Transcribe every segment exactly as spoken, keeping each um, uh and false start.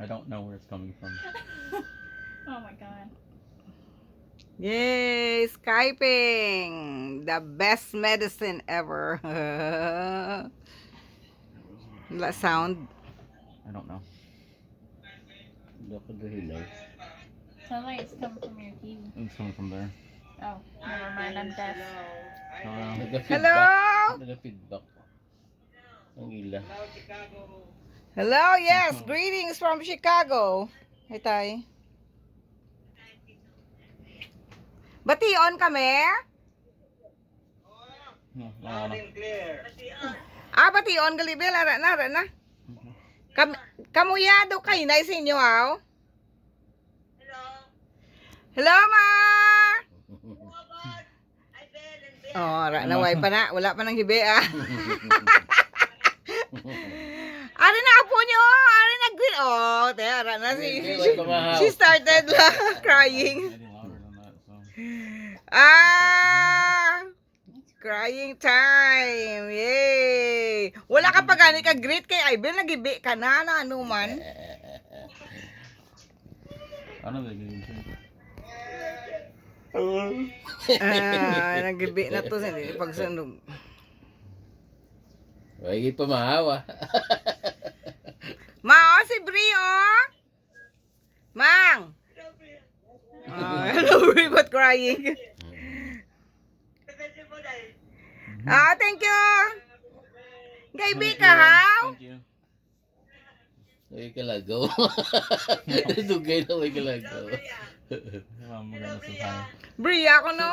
I don't know where it's coming from. Oh my god. Yay! Skyping! The best medicine ever. Wala sound. I don't know. Baka dahilan. Sounds like it's coming from your T V. It's coming from there. Oh, never mind. I'm deaf. Uh, Nagka-feedback. Hello? Nagka-feedback. Ang ila. Hello, yes. Greetings from Chicago. Hey, Tay. Bation kami? no, no, no. Ah, bation gali, Bel. Ara na, ara na. Kam kamuyado kay na sa inyo, aw? Hello, ma! Oh, ara na, way pa na. Wala pa nang hibi, ah. Ari na, apo niyo. Ari na, green. Oh, te, ara na. Si, Hindi, she, way pa mahaw. she started la crying. Getting louder than that, so. Ah! Crying time. Yay! Wala ka pa gani ka greet kay Ibel, nagibi ka na, na ano man. Ano ba yung Ah, nagibi na to sa hindi pagsunog. Ay, pa mahawa. Ma, oh, si Bri, oh. Mang. Ah, hello, Bri, but crying. Ah, thank you. Gabi ka, haw? Thank you. Ay, kalagaw. Dugay na may kalagaw. Ma'am, maganda sa tayo. Bri, ako no.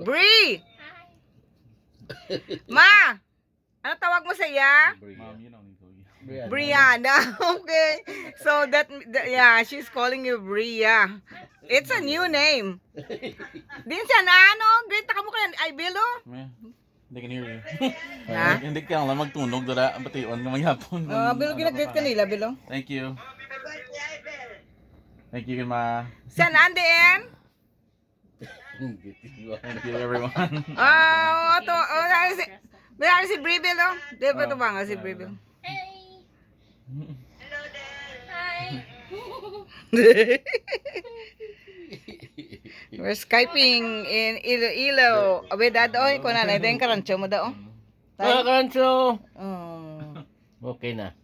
Bri! Ma! Ano tawag mo sa iya? Ma'am, you don't need to. Brianna. Okay. So that, that- yeah, she's calling you Bria. It's a new name. Din siya na ano, greet ka mo kay Ibel, oh. Yeah. They can hear you. Ha? Hindi ka lang magtunog dala ang bation nga magyapon. Oh, Bel, ginagreet ka nila, Bel, oh. Thank you. Thank you, ma. San Andy N? Thank you, everyone. Oh, ato, oh, nari si, nari si Bri, Bel, oh. Di ba ito ba nga si Bri, Bel? Hey! Hi! We're Skyping in Iloilo. Abe, dad, oy, kung nanay, din karancho mo daw. Mga kanso! Oh. Okay na.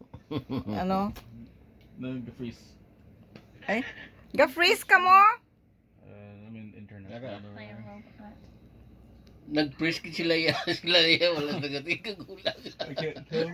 Ano? Nag-freeze. Ga-freeze ka mo? Uh, I mean, internet. Naka- Ano, Playing Roblox. Nag-freeze sila ya, sila ya, wala nagating kagulang. I can't tell.